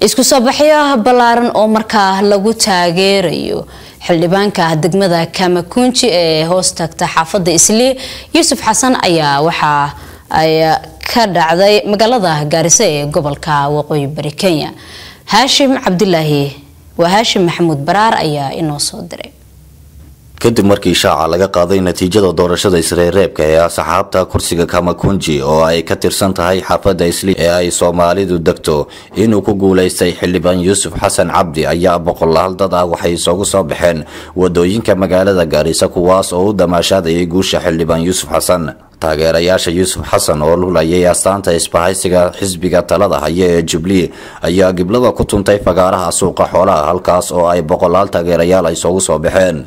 Isku soo baxyo ballaaran oo markaa lagu taageerayo xildhibaanka degmada Kamakunji ee hoos tagta xaafadda Islii Yuusuf Xasan ayaa waxa ay ka dhacday magaalada Gaarisa ee gobolka Waqooyi Bari Kenya. Haashim Cabdilaahi waa Haashim Maxamuud Baraar ayaa inoo soo diray. Kadib markii shaaca laga qaaday natiijada doorashada isreereebka ee asxaabta kursiga Kamakunji oo ay ka tirsan tahay xaafadda Islii ee ay Soomaalidu degto inuu ku guulaystay xildhibaan Yuusuf Xasan Cabdi, ayaa boqolaal dad ah waxay isugu soo baxeen wadooyinka magaalada Gaarisa, kuwaas oo u damaashaadayay guusha xildhibaan Yuusuf Xasan. Taageerayaasha Yuusuf Xasan oo lulayay astaanta isbahaysiga xisbiga talada haya ee Jubilee ayaa giblada ku tuntay fagaaraha suuqa xoolaha, halkaas oo ay boqolaal taageerayaal ay isugu soo baxeen.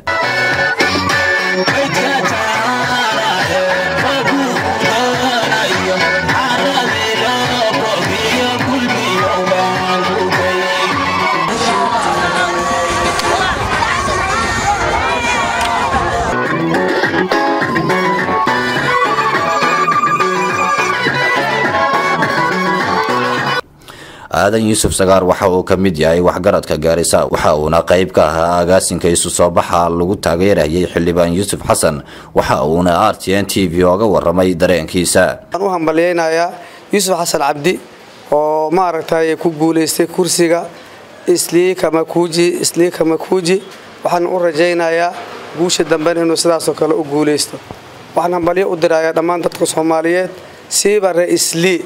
Aadan Yuusuf Sagaar waxa uu ka mid yahay waxgaradka Gaarisa, waxa uuna qayb ka ahaa agaasinka isu soo baxa lagu taageerayay xildhibaan Yuusuf Xasan, waxa uuna RTN TV oga waramay dareenkiisa. Waxaan u hambalyaynayaa Yuusuf Xasan Cabdi oo maaragtay ku guulaystay kursiga Islii Kamakuuji. Islii Kamakuuji waxaan u rajaynayaa guusha dambena inuu sidaasoo kale u guulaysto. Waxaan hambalyo u dirayaa dhammaan dadka Soomaaliyeed, siiba ree Islii.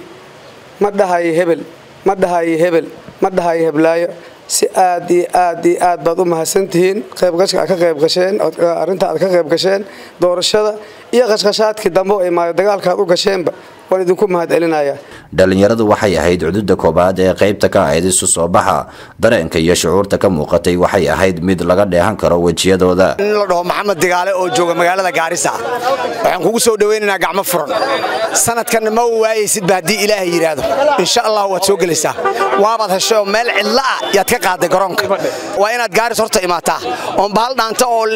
Ma dhahayo hebel, ma dhahayo hebel, ma dhahayo heblaayo. Si aad iyo aad iyo aad baad u mahadsantihiin qaybgashka aad ka qayb gasheen, arrinta aad ka qayb gasheen doorashada iyo qashqashaadkii dambe oo imaayo dagaalka aad u gasheenba, waan idinku mahad celinayaa. Dhalinyaradu waxay ahayd cududa koobaad ee qaybta ka ahayd isu soo baxa. Dareenka iyo shucuurta ka muuqatay waxay ahayd mid laga dheehan karo wejiyadooda. In la dhaho Maxamed Digaale oo jooga magaalada Gaarisa, waxaan kugu soo dhaweynaynaa gacmo furan. Sanadkan ma waayeysid ba haddii Ilaahay yidhaahdo, insha Allah waad soo gelaysaa. Waabaad heshay oo meel cidla ah yaad ka qaaday garoonka. Waa inaad Gaaris horta imaataa oon bahal dhaanta oo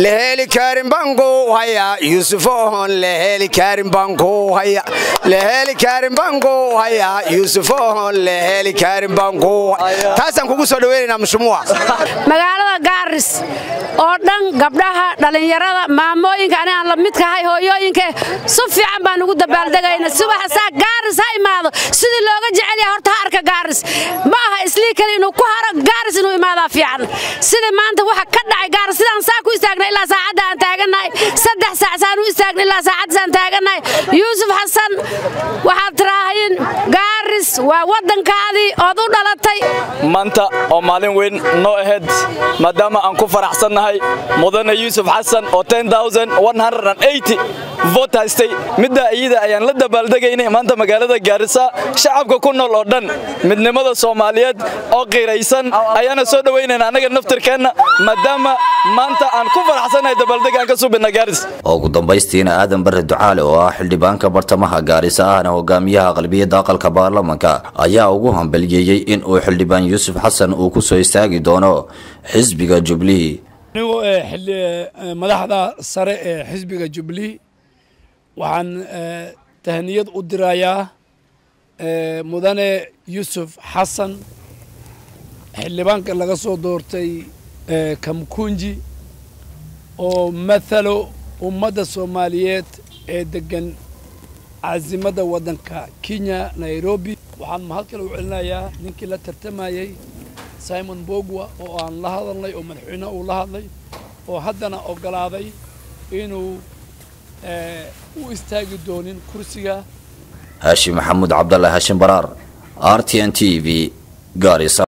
la heli karin banku haya Yuusuf oon la heli karin banku haya, la heli karin banku haya Yuusuf oon la heli karin banku. Taasaan kugu soo dhaweynaynaa mashmuuca. Magaalada Gaaris oo dhan, gabdhaha, dhallinyarada, maamooyinka ani aan la midkahay, hooyooyinka, si fiican baan ugu dabaaldegayna. Subaxa saa Gaaris ha imaado, sidii looga jecel yahay horta ha arka. Gaaris ma aha Islii kale inuu ku haro, Gaaris inuu imaadaa fiican. Sida maanta waxa ka dhacay Gaaris, sidaan saa ku istaagnay ilaa saacadda aan taagannahay, 3 saac saan u istaagnay ilaa saacaddaas taagannahay. Yuusuf Xasan waxaad tiraahayin Gaaris waa waddankaadii ood u dhalatay. Maanta oo maalin weyn noo ahayd, maadaama aan ku faraxsannahay mudane Yuusuf Xasan oo vote haystay, middaa iyada ayaan la dabaaldegaynay maanta magaalada Gaarisa. Shacabka ku nool oo dhan, midnimada Soomaaliyeed oo qiiraysan ayaana soo dhowaynayna annaga naftirkeenna, maadaama maanta aan ku faraxsannahay dabaaldeg aan ka suubina Gaaris. Ugu dambaystiina, Aadan Barre Ducaale oo ah xildhibaanka bartamaha Gaarisa ahna hogaamiyaha aqlabiyadda aqalka baarlamanka ayaa ugu hambaliyeeyey in uu xildhibaan Yuusuf Xasan uu ku soo istaagi doono xisbiga Jubilee. Anigoo ee madaxda sare ee xisbiga Jubilee, waxaan tahniyad u dirayaa mudane Yuusuf Xasan, xildhibaanka laga soo doortay Kamkunji oo mathalo ummadda Soomaaliyeed ee degan caasimadda waddanka Kenya, Nairobi. Waxaan mahad kale u celinayaa ninkii la tartamayey, Simon Mbugua, oo aan la hadalnay oo madaxweyneha uu la hadlay oo haddana oggolaaday inuu u istaagi doonin kursiga. Haashim Maxamuud Cabdalle, Haashim Baraar, RTN TV, Gaarisa.